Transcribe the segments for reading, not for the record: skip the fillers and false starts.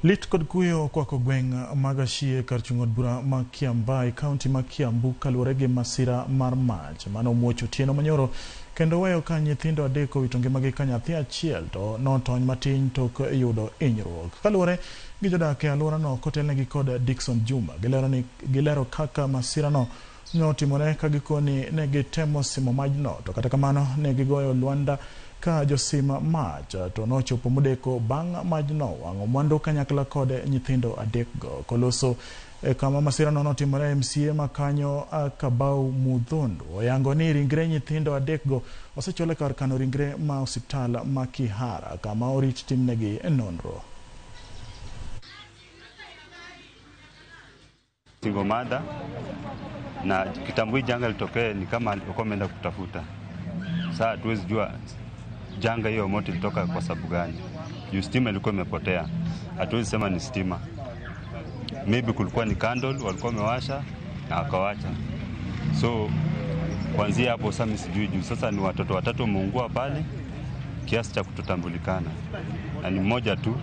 Lit kod kuyo okwako gweng' mag Ashie kar chung' od bura ma Kiambaa e kaunti ma Kiambu kaluwore gi masira mar mach mane omuoch otieno manyoro kendo weyo ka nyithindo adek owito ngimagi ka nyathi achiel to notony matin tok yudo hinyruok. Kaluwore gi jodak e alworano kotelnegi kod Dickson Juma, gilero ni gilero kaka masirano notimore ka gikoni ne gitemo simo majno to kata kamano ne gigoyo lwanda ka josim mach to nochopo modeko bang' majno wang'o mwandu kanyakla kod nyithindo adekgo. Koloso e kama masirano notimore, MCA ma kanyo Kabau Mudhondo oyango ni ringre nyithindo adekgo osechwal e kar kano ringre ma osiptal ma Kihara kama orit timnegi nonro. Single mother na kitambo hii janga litokee ni kama alikuwa ameenda kutafuta. Sasa hatuwezi jua janga hiyo moto ilitoka kwa sababu gani. Juu stima ilikuwa imepotea, hatuwezi sema ni stima. Maybe kulikuwa ni candle walikuwa wamewasha na wakawacha. So kuanzia hapo sasa mimi sijui, juu sasa ni watoto watatu wameungua pale kiasi cha kutotambulikana, na ni mmoja tu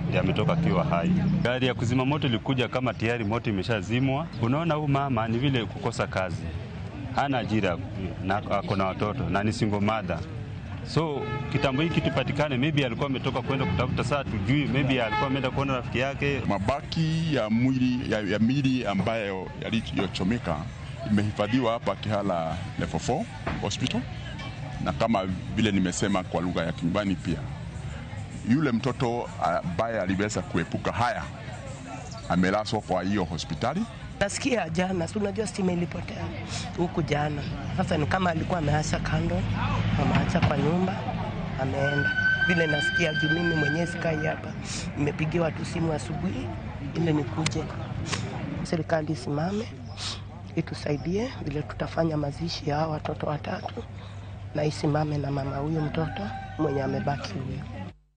ndiye ametoka akiwa hai. Gari ya kuzima moto ilikuja kama tayari moto imeshazimwa. Unaona, huyu mama ni vile kukosa kazi, hana ajira na ako na watoto na ni single mother. So kitambo hiki kitu patikane, maybe alikuwa ametoka kwenda kutafuta, saa tujui, maybe alikuwa ameenda kuona rafiki yake. Mabaki ya mwili ya miili ambayo yaliyochomeka imehifadhiwa hapa Kihara Level 4 Hospital, na kama vile nimesema kwa lugha ya kinyumbani pia, yule mtoto ambaye aliweza kuepuka haya amelazwa kwa hiyo hospitali. Nasikia jana, si unajua stima ilipotea huku jana. Sasa ni kama alikuwa ameacha kando, ameacha kwa nyumba, ameenda. Vile nasikia juu mimi mwenyewe sikai hapa, nimepigiwa tu simu asubuhi ili nikuje. Serikali isimame itusaidie vile tutafanya mazishi ya hawa watoto watatu, na isimame na mama huyu mtoto mwenye amebaki huyu.